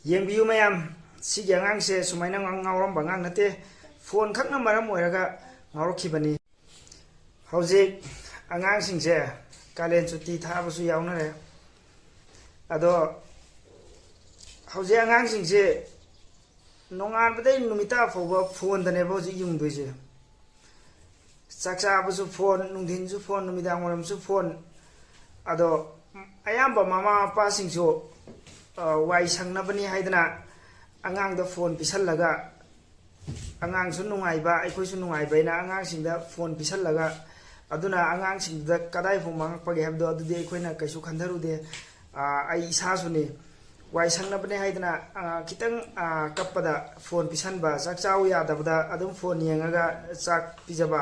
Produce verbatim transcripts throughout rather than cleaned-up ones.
ꯌꯦꯡꯕꯤꯌꯨ ꯃꯌꯥꯝ, ꯁꯤꯒꯤ ꯑꯉꯥꯡꯁꯦ ꯁꯨꯃꯥꯏꯅ ꯉꯥꯎ-, ꯉꯥꯎꯔꯝꯕ ꯑꯉꯥꯡ ꯅꯠꯇꯦ, ꯐꯣꯟ ꯈꯛꯅ ꯃꯔꯝ ꯑꯣꯏꯔꯒ ꯉꯥꯎꯔꯛꯈꯤꯕꯅꯤ꯫ ꯍꯧꯖꯤꯛ ꯑꯉꯥꯡꯁꯤꯡꯁꯦ ꯀꯥꯂꯦꯟ ꯁꯨꯇꯤ ꯊꯥꯕꯁꯨ ꯌꯥꯎꯅꯔꯦ꯫ ꯑꯗꯣ ꯍꯧꯖꯤꯛ ꯑꯉꯥꯡꯁꯤꯡꯁꯦ ꯅꯣꯡꯉꯥꯟꯕꯗꯩ ꯅꯨꯃꯤꯠ ꯇꯥ ꯐꯥꯎꯕ ꯐꯣꯟꯗꯅꯦꯕ ꯍꯧꯖꯤꯛ ꯌꯨꯡꯗꯣꯏꯁꯦ꯫ ꯆꯥꯛ ꯆꯥꯕꯁꯨ ꯐꯣꯟ, ꯅꯨꯡꯊꯤꯟꯁꯨ ꯐꯣꯟ, ꯅꯨꯃꯤꯗꯥꯡ ꯋꯥꯏꯔꯝꯁꯨ ꯐꯣꯟ꯫ ꯑꯗꯣ ꯑꯌꯥꯝꯕ ꯃꯃꯥ ꯃꯄꯥꯁꯤꯡꯁꯨ, ꯑ, ꯋꯥꯏ ꯁꯪꯅꯕꯅꯤ ꯍꯥꯏꯗꯅ ꯑꯉꯥꯡꯗ ꯐꯣꯟ ꯄꯤꯁꯜꯂꯒ, ꯑꯉꯥꯡꯁꯨ ꯅꯨꯡꯉꯥꯏꯕ, ꯑꯩꯈꯣꯏꯁꯨ ꯅꯨꯡꯉꯥꯏꯕ ꯍꯥꯏꯅ ꯑꯉꯥꯡꯁꯤꯡꯗ ꯐꯣꯟ ꯄꯤꯁꯜꯂꯒ, ꯑꯗꯨꯅ ꯑꯉꯥꯡꯁꯤꯡꯗꯨꯗ ꯀꯗꯥꯏꯐꯥꯎ ꯃꯥꯡꯉꯛꯄꯒꯦ ꯍꯥꯏꯕꯗꯣ ꯑꯗꯨꯗꯤ ꯑꯩꯈꯣꯏꯅ ꯀꯩꯁꯨ ꯈꯟꯊꯔꯨꯗꯦ꯫ ꯑ, ꯑꯩ ꯏꯁꯥꯁꯨꯅꯤ꯫ ꯋꯥꯏ ꯁꯪꯅꯕꯅꯦ ꯍꯥꯏꯗꯅ, ꯑ, ꯈꯤꯇꯪ, ꯑ, ꯀꯞꯄꯗ ꯐꯣꯟ ꯄꯤꯁꯟꯕ, ꯆꯥꯛ ꯆꯥꯎ ꯌꯥꯗꯕꯗ ꯑꯗꯨꯝ ꯐꯣꯟ ꯌꯦꯡꯉꯒ ꯆꯥꯛ ꯄꯤꯖꯕ꯫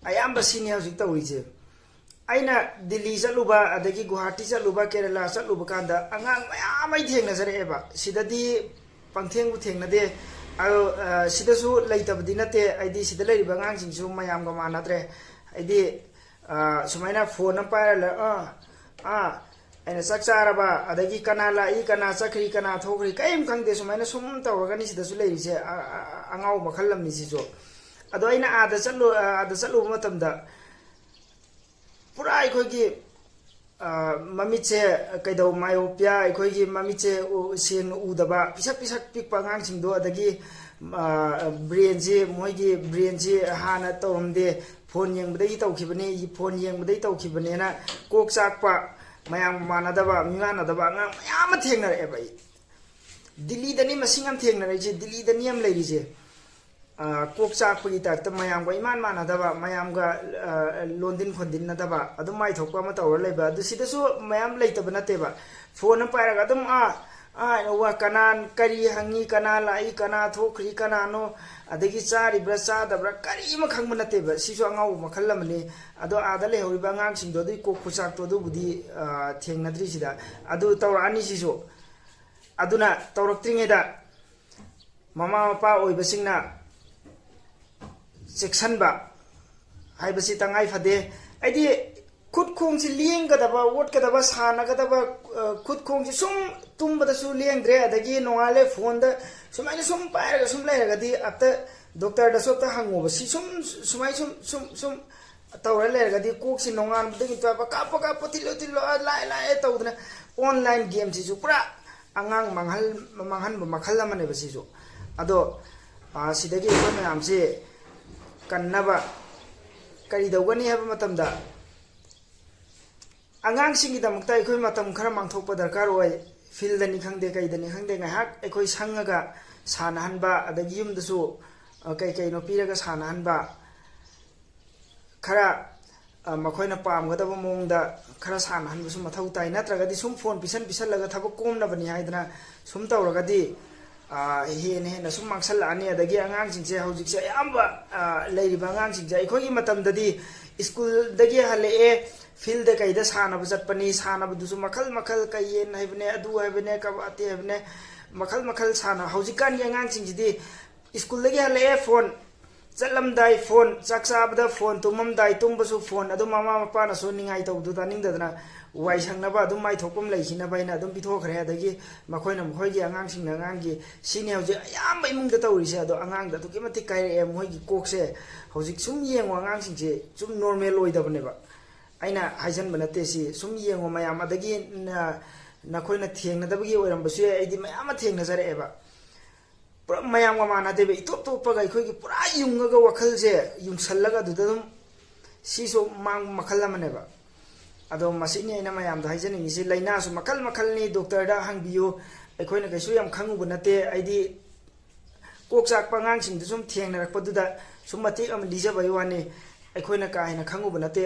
ꯑꯌꯥꯝꯕ ꯁꯤꯅꯤ ꯍꯧꯖꯤꯛ ꯇꯧꯔꯤꯁꯦ꯫ ꯑꯩꯅ ꯗꯤꯜꯂꯤ ꯆꯠꯂꯨꯕ, ꯑꯗꯒꯤ ꯒꯨꯋꯥꯍꯥꯇꯤ ꯆꯠꯂꯨꯕ, ꯀꯦꯔꯦꯂꯥ ꯆꯠꯂꯨꯕ ꯀꯥꯟꯗ ꯑꯉꯥꯡ ꯃꯌꯥꯝ ꯑꯩ ꯊꯦꯡꯅꯖꯔꯛꯑꯦꯕ꯫ ꯁꯤꯗꯗꯤ ꯄꯪꯊꯦꯡꯕꯨ ꯊꯦꯡꯅꯗꯦ꯫ ꯑꯗꯣ, ꯑ, ꯁꯤꯗꯁꯨ ꯂꯩꯇꯕꯗꯤ ꯅꯠꯇꯦ꯫ ꯍꯥꯏꯗꯤ ꯁꯤꯗ ꯂꯩꯔꯤꯕ ꯑꯉꯥꯡꯁꯤꯡꯁꯨ ꯃꯌꯥꯝꯒ ꯃꯥꯟꯅꯗ꯭ꯔꯦ꯫ ꯍꯥꯏꯗꯤ, ꯑ, ꯁꯨꯃꯥꯏꯅ ꯐꯣꯟ ꯑꯃ ꯄꯥꯏꯔ ꯂꯩ, ꯑꯥ, ꯑꯥ, ꯑꯩꯅ ꯆꯥꯛ ꯆꯥꯔꯕ, ꯑꯗꯒꯤ ꯀꯅꯥ ꯂꯥꯛꯏ, ꯀꯅꯥ ꯆꯠꯈ꯭ꯔꯤ, ꯀꯅꯥ ꯊꯣꯛꯈ꯭ꯔꯤ, ꯀꯔꯤꯝ ꯈꯪꯗꯦ꯫ ꯁꯨꯃꯥꯏꯅ ꯁꯨꯝ ꯇꯧꯔꯒꯅꯤ ꯁꯤꯗꯁꯨ ꯂꯩꯔꯤꯁꯦ꯫ ꯑ-, ꯑ-, ꯑ-, ꯑꯉꯥꯎ ꯃꯈꯜ ꯑꯃꯅꯤ ꯁꯤꯁꯨ꯫ ꯑꯗꯣ ꯑꯩꯅ ꯑꯥꯗ ꯆꯠꯂꯨ-, ꯑ, ꯑꯥꯗ ꯆꯠꯂꯨꯕ ꯃꯇꯝꯗ ꯄꯨꯔꯥ ꯑꯩꯈꯣꯏꯒꯤ, ꯑ, ꯃꯃꯤꯠꯁꯦ ꯀꯩꯗꯧ-, myopia, ꯑꯩꯈꯣꯏꯒꯤ ꯃꯃꯤꯠꯁꯦ ꯎ-, ꯁꯦꯡꯅ ꯎꯗꯕ, ꯄꯤꯁꯛ ꯄꯤꯁꯛ ꯄꯤꯛꯄ ꯑꯉꯥꯡꯁꯤꯡꯗꯣ, ꯑꯗꯒꯤ, ꯑ, brainꯁꯤ, ꯃꯣꯏꯒꯤ brainꯁꯤ ꯍꯥꯟꯅ ꯇꯧꯔꯝꯗꯦ, ꯐꯣꯟ ꯌꯦꯡꯕꯗꯒꯤ ꯇꯧꯈꯤꯕꯅꯤ, ꯐꯣꯟ ꯌꯦꯡꯕꯗꯒꯤ ꯇꯧꯈꯤꯕꯅꯦꯅ ꯀꯣꯛ ꯆꯥꯛꯄ, ꯃꯌꯥꯝ ꯃꯥꯟꯅꯗꯕ, ꯃꯤꯃꯥꯟꯅꯗꯕ ꯑꯉꯥꯡ ꯃꯌꯥꯝ ꯑꯃ ꯊꯦꯡꯅꯔꯛꯑꯦꯕ ꯑꯩ꯫ ꯗꯤꯜꯂꯤꯗꯅꯤ ꯃꯁꯤꯡ ꯌꯥꯝ ꯊꯦꯡꯅꯔꯛꯏꯁꯦ, ꯗꯤꯜꯂꯤꯗꯅꯤ ꯌꯥꯝ ꯂꯩꯔꯤꯁꯦ꯫ ꯑ, ꯀꯣꯛ ꯆꯥꯛꯄꯒꯤ typeꯇ ꯃꯌꯥꯝꯒ ꯏꯃꯥꯟ ꯃꯥꯟꯅꯗꯕ, ꯃꯌꯥꯝꯒ, ꯑ, ꯂꯣꯟꯗꯤꯟ ꯈꯣꯟꯗꯤꯟꯅꯗꯕ, ꯑꯗꯨꯝ ꯃꯥꯏꯊꯣꯛꯄ ꯑꯃ ꯇꯧꯔ ꯂꯩꯕ꯫ ꯑꯗꯨ ꯁꯤꯗꯁꯨ ꯃꯌꯥꯝ ꯂꯩꯇꯕ ꯅꯠꯇꯦꯕ꯫ ꯐꯣꯟ ꯑꯃ ꯄꯥꯏꯔꯒ ꯑꯗꯨꯝ, ꯑꯥ, ꯑꯥ, ꯋꯥ, ꯀꯅꯥ ꯀꯔꯤ ꯍꯪꯉꯤ, ꯀꯅꯥ ꯂꯥꯛꯏ, ꯀꯅꯥ ꯊꯣꯛꯈ꯭ꯔꯤ, ꯀꯅꯥꯅꯣ, ꯑꯗꯒꯤ ꯆꯥꯔꯤꯕ꯭ꯔꯥ, ꯆꯥꯗꯕ꯭ꯔꯥ, ꯀꯔꯤ ꯑꯃ ꯈꯪꯕ ꯅꯠꯇꯦꯕ꯫ ꯁꯤꯁꯨ ꯑꯉꯥꯎꯕ ꯃꯈꯜ ꯑꯃꯅꯤ꯫ ꯑꯗꯣ ꯑꯥꯗ ꯂꯩꯍꯧꯔꯤꯕ ꯑꯉꯥꯡꯁꯤꯡꯗꯣ ꯑꯗꯨꯒꯤ ꯀꯣꯛ ꯈꯨꯆꯥꯛꯇꯣ ꯑꯗꯨꯕꯨꯗꯤ, ꯑ, ꯊꯦꯡꯅꯗ꯭ꯔꯤ ꯁꯤꯗ꯫ ꯑꯗꯨ ꯇꯧꯔꯛꯑꯅꯤ ꯁꯤꯁꯨ꯫ ꯑꯗꯨꯅ ꯇꯧꯔꯛꯇ꯭ꯔꯤꯉꯩꯗ ꯃꯃꯥ ꯃꯄꯥ ꯑꯣꯏꯕꯁꯤꯡꯅ ꯆꯦꯛꯁꯤꯟꯕ ꯍꯥꯏꯕꯁꯤ ꯇꯉꯥꯏ ꯐꯗꯦ꯫ ꯑꯩꯗꯤ ꯈꯨꯠ ꯈꯣꯡꯁꯤ ꯂꯦꯡꯒꯗꯕ, ꯑꯣꯠꯀꯗꯕ, ꯁꯥꯟꯅꯒꯗꯕ, ꯑ, ꯈꯨꯠ ꯈꯣꯡꯁꯤ ꯁꯨꯝ ꯇꯨꯝꯕꯗꯁꯨ ꯂꯦꯡꯗ꯭ꯔꯦ, ꯑꯗꯒꯤ ꯅꯣꯡꯉꯥꯜꯂꯦ ꯐꯣꯟꯗ ꯁꯨꯃꯥꯏꯅ ꯁꯨꯝ ꯄꯥꯏꯔꯒ ꯁꯨꯝ ꯂꯩꯔꯒꯗꯤ ꯑꯝꯇ ꯗꯣꯛꯇꯔꯗꯁꯨ ꯑꯝꯇ ꯍꯪꯉꯣꯕ꯫ ꯁꯤ ꯁꯨꯝ ꯁꯨꯃꯥꯏ ꯁꯨꯝ ꯁꯨꯝ ꯁꯨꯝ ꯇꯧꯔ ꯂꯩꯔꯒꯗꯤ ꯀꯣꯛꯁꯤ ꯅꯣꯡꯉꯥꯟꯕꯗꯒꯤ ꯅꯨꯃꯤꯠ ꯇꯥꯕ ꯀꯥꯞꯄꯣ ꯀꯥꯞꯄꯣ, ꯊꯤꯜꯂꯣ ꯊꯤꯜꯂꯣ, ꯑ, ꯂꯥꯛꯑꯦ ꯂꯥꯛꯑꯦ ꯇꯧꯗꯅ online game ꯁꯤꯁꯨ ꯄꯨꯔꯥ ꯑꯉꯥꯡ ꯃꯥꯡꯍꯜ-, ꯃꯥꯡꯍꯟꯕ ꯃꯈꯜ ꯑꯃꯅꯦꯕ ꯁꯤꯁꯨ꯫ ꯑꯗꯣ, ꯑ, ꯁꯤꯗꯒꯤ ꯑꯩꯈꯣꯏ ꯃꯌꯥꯝꯁꯤ ꯀꯟꯅꯕ ꯀꯔꯤ ꯇꯧꯒꯅꯤ ꯍꯥꯏꯕ ꯃꯇꯝꯗ, ꯑꯉꯥꯡꯁꯤꯡꯒꯤꯗꯃꯛꯇ ꯑꯩꯈꯣꯏ ꯃꯇꯝ ꯈꯔ ꯃꯥꯡꯊꯣꯛꯄ ꯗꯔꯀꯥꯔ ꯑꯣꯏ꯫ Field ꯅꯤ ꯈꯪꯗꯦ, ꯀꯩꯗꯅꯤ ꯈꯪꯗꯦ, ꯉꯥꯏꯍꯥꯛ ꯑꯩꯈꯣꯏ ꯁꯪꯉꯒ ꯁꯥꯟꯅꯍꯟꯕ, ꯑꯗꯒꯤ ꯌꯨꯝꯗꯁꯨ, ꯑ, ꯀꯩ ꯀꯩꯅꯣ ꯄꯤꯔꯒ ꯁꯥꯟꯅꯍꯟꯕ, ꯈꯔ, ꯑ, ꯃꯈꯣꯏꯅ ꯄꯥꯝꯒꯗꯕ ꯃꯑꯣꯡꯗ ꯈꯔ ꯁꯥꯟꯅꯍꯟꯕꯁꯨ ꯃꯊꯧ ꯇꯥꯏ꯫ ꯅꯠꯇ꯭ꯔꯒꯗꯤ ꯁꯨꯝ ꯐꯣꯟ ꯄꯤꯁꯟ ꯄꯤꯁꯜꯂꯒ ꯊꯕꯛ ꯀꯣꯝꯅꯕꯅꯤ ꯍꯥꯏꯗꯅ ꯁꯨꯝ ꯇꯧꯔꯒꯗꯤ, ꯑ, ꯍꯦꯟꯅ ꯍꯦꯟꯅ ꯁꯨꯝ ꯃꯥꯡꯁꯜꯂꯛꯑꯅꯤ꯫ ꯑꯗꯒꯤ ꯑꯉꯥꯡꯁꯤꯡꯁꯦ ꯍꯧꯖꯤꯛꯁꯦ ꯑꯌꯥꯝꯕ, ꯑ, ꯂꯩꯔꯤꯕ ꯑꯉꯥꯡꯁꯤꯡꯁꯦ, ꯑꯩꯈꯣꯏꯒꯤ ꯃꯇꯝꯗꯗꯤ ꯁ꯭ꯀꯨꯜꯗꯒꯤ ꯍꯜꯂꯛꯑꯦ, field ꯀꯩꯗ ꯁꯥꯟꯅꯕ ꯆꯠꯄꯅꯤ, ꯁꯥꯟꯅꯕꯗꯨꯁꯨ ꯃꯈꯜ ꯃꯈꯜ, ꯀꯩꯌꯦꯟ ꯍꯥꯏꯕꯅꯦ, ꯑꯗꯨ ꯍꯥꯏꯕꯅꯦ, ꯀꯕꯥꯇꯤ ꯍꯥꯏꯕꯅꯦ, ꯃꯈꯜ ꯃꯈꯜ ꯁꯥꯟꯅ-, ꯍꯧꯖꯤꯛꯀꯥꯟꯒꯤ ꯑꯉꯥꯡꯁꯤꯡꯁꯤꯗꯤ ꯁ꯭ꯀꯨꯜꯗꯒꯤ ꯍꯜꯂꯛꯑꯦ, ꯐꯣꯟ, ꯆꯠꯂꯝꯗꯥꯏ ꯐꯣꯟ, ꯆꯥꯛ ꯆꯥꯕꯗ ꯐꯣꯟ, ꯇꯨꯝꯃꯝꯗꯥꯏ ꯇꯨꯝꯕꯁꯨ ꯐꯣꯟ, ꯑꯗꯨ ꯃꯃꯥ ꯃꯄꯥꯅꯁꯨ ꯅꯤꯡꯉꯥꯏ ꯇꯧꯕꯗꯨ ꯇꯥꯅꯤꯡꯗꯗꯅ ꯋꯥꯏ ꯁꯪꯅꯕ ꯑꯗꯨꯝ ꯃꯥꯏ ꯊꯣꯛꯄ ꯑꯃ ꯂꯩꯈꯤꯅꯕ ꯍꯥꯏꯅ ꯑꯗꯨꯝ ꯄꯤꯊꯣꯛꯈ꯭ꯔꯦ꯫ ꯑꯗꯒꯤ ꯃꯈꯣꯏꯅ ꯃꯈꯣꯏꯒꯤ ꯑꯉꯥꯡꯁꯤꯡꯅ ꯑꯉꯥꯡꯒꯤ, ꯁꯤꯅꯤ ꯍꯧꯖꯤꯛ ꯑꯌꯥꯝꯕ ꯏꯃꯨꯡꯗ ꯇꯧꯔꯤꯁꯦ꯫ ꯑꯗꯣ ꯑꯉꯥꯡꯗ ꯑꯗꯨꯛꯀꯤ ꯃꯇꯤꯛ ꯀꯥꯏꯔꯛꯑꯦ ꯃꯣꯏꯒꯤ ꯀꯣꯛꯁꯦ꯫ ꯍꯧꯖꯤꯛ ꯁꯨꯝ ꯌꯦꯡꯉꯣ, ꯑꯉꯥꯡꯁꯤꯡꯁꯦ ꯁꯨꯝ normal ꯑꯣꯏꯗꯕꯅꯦꯕ꯫ ꯑꯩꯅ ꯍꯥꯏꯖꯟꯕ ꯅꯠꯇꯦ ꯁꯤ, ꯁꯨꯝ ꯌꯦꯡꯉꯣ ꯃꯌꯥꯝ꯫ ꯑꯗꯒꯤ ꯅ-, ꯅꯈꯣꯏꯅ ꯊꯦꯡꯅꯗꯕꯒꯤ ꯑꯣꯏꯔꯝꯕꯁꯨ ꯌꯥꯏ, ꯑꯩꯗꯤ ꯃꯌꯥꯝ ꯑꯃ ꯊꯦꯡꯅꯖꯔꯛꯑꯦꯕ꯫ ꯄꯨꯔꯥ ꯃꯌꯥꯝꯒ ꯃꯥꯟꯅꯗꯦꯕ, ꯏꯇꯣꯞ ꯇꯣꯞꯄꯒ ꯑꯩꯈꯣꯏꯒꯤ ꯄꯨꯔꯥ ꯌꯨꯡꯉꯒ ꯋꯥꯈꯜꯁꯦ ꯌꯨꯡꯁꯜꯂꯒ ꯑꯗꯨꯗ ꯑꯗꯨꯝ, ꯁꯤꯁꯨ ꯃꯥꯡꯕ ꯃꯈꯜ ꯑꯃꯅꯦꯕ꯫ ꯑꯗꯣ ꯃꯁꯤꯅꯤ ꯑꯩꯅ ꯃꯌꯥꯝꯗ ꯍꯥꯏꯖꯅꯤꯡꯉꯤꯁꯤ, ꯂꯥꯏꯅꯥꯁꯨ ꯃꯈꯜ ꯃꯈꯜꯅꯤ, ꯗꯣꯛꯇꯔꯗ ꯍꯪꯕꯤꯌꯨ꯫ ꯑꯩꯈꯣꯏꯅ ꯀꯩꯁꯨ ꯌꯥꯝ ꯈꯪꯉꯨꯕ ꯅꯠꯇꯦ, ꯑꯩꯗꯤ ꯀꯣꯛ ꯆꯥꯛꯄ ꯑꯉꯥꯡꯁꯤꯡꯗ ꯁꯨꯝ ꯊꯦꯡꯅꯔꯛꯄꯗꯨꯗ ꯁꯨꯝ ꯃꯇꯦꯛ ꯑꯃ ꯂꯤꯖꯕꯒꯤ ꯋꯥꯅꯤ, ꯑꯩꯈꯣꯏꯅ ꯀꯥ ꯍꯦꯟꯅ ꯈꯪꯉꯨꯕ ꯅꯠꯇꯦ꯫